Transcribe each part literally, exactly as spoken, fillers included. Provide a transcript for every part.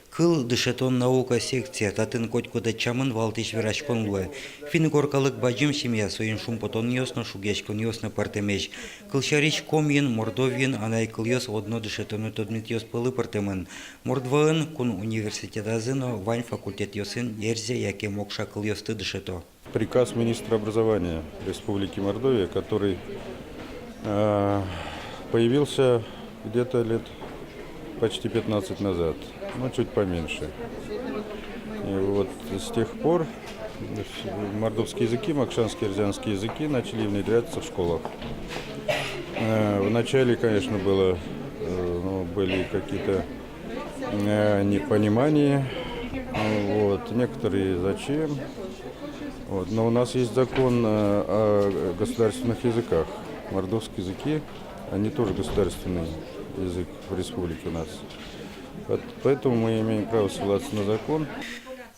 Кыл, дышетон, наука секция. Татын котькуд ӧтчамын валтӥсь вераськон луэ. Финн-угор калык бадӟым семья, соин шумпотонъёс но, шугъяськонъёс но пӧртэмесь. Кылсярысь, Комиын, Мордовиын анай кылъёс одно дышетоно тодметъёс пӧлы пыртэмын. Мордваын кун университетазы но вань факультетъёсын эрзя яке мокша кылъёсты дышето. Приказ министра образования Республики Мордовия, который, э, появился где-то лет почти пятнадцать назад, ну, чуть поменьше. И вот с тех пор мордовские языки, мокшанские, эрзянские языки начали внедряться в школах. Э, вначале, конечно, было, э, ну, были какие-то, э, непонимания, вот, некоторые зачем. Вот, но у нас есть закон, э, о государственных языках. Мордовские языки, они тоже государственный язык в республике у нас. Вот, поэтому мы имеем право ссылаться на закон.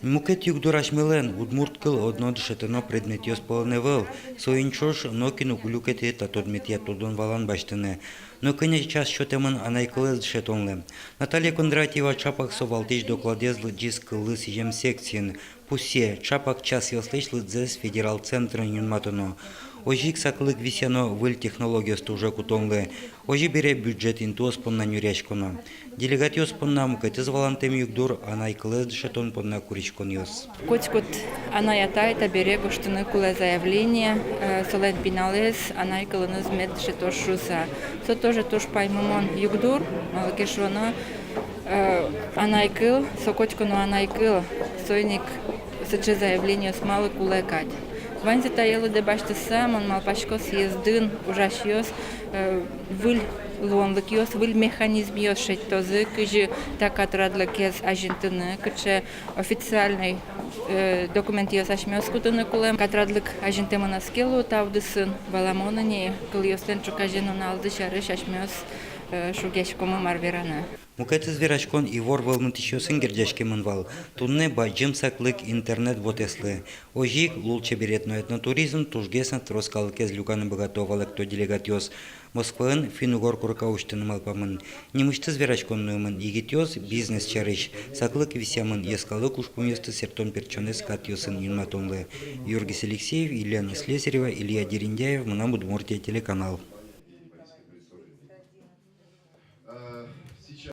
Мукет югдур асьмелэн: удмурт кыл одно дышетоно предметъёс пӧлын ӧвӧл. Соин ӵош нокин уг люкеты та тодметъя тодон-валан басьтыны. Но кӧня час сётэмын анай кылэз дышетонлы? Наталья Кондратьева ӵапак со валтӥсь докладэз лыдӟиз кыллы сӥзем секциын. Пусъе, ӵапак часъёслэсь лыдзэс федерал центрын юнматоно. Озьы ик саклык висъяно выль технологиосты уже кутонлы. Озьы бере, бюджет интыос понна нюръяськоно. Делегатъёс понна мукетыз валантэм югдур — анай кылэз дышетон понна куриськонъёс. Котькуд анай-атай табере гожтыны кулэ заявление, э, солэн пиналэз анай кылыныз мед дышетоз шуыса. Со тоже туж паймымон югдур, малы ке шуоно, э, анай кыл, со котьку но анай кыл, соин ик сыӵе заявлениос малы кулэ кадь. Ваньзэ тае лыдэ басьтыса, мон малпасько, съездын ужасьёс, э, выль луонлыкъёс, выль механизмъёс шедьтозы, кызьы та катрадлыкез азинтыны, кыӵе официальной, э, документъёс асьмеос кутыны кулэ. Катрадлык азинтэмын ӧз ке луы та удысын, валамон ини, кылъёслэн ӵуказе нуналзы сярысь асьмеос, э, шугъяськомы, мар вераны. Мукетыз вераськон ивор вӧлмытӥсьёсын герӟаськемын вал. Туннэ бадӟым саклык интернет вотэслы. Озьы ик лулчеберет но этнотуризм тужгес но трос калыкез люканы быгато, валэкто делегатъёс. Москваын финн-угор корка усьтыны малпамын. Нимысьтыз вераськон нуэмын егитъёс бизнес сярысь. Саклык висъямын йӧскалык ужпумъёсты сэртон-пертчонэз катъёсын юнматонлы. Юргис Алексеев, Елена Слесарева, Илья Дерендяев, «Мынам Удмуртие» телеканал.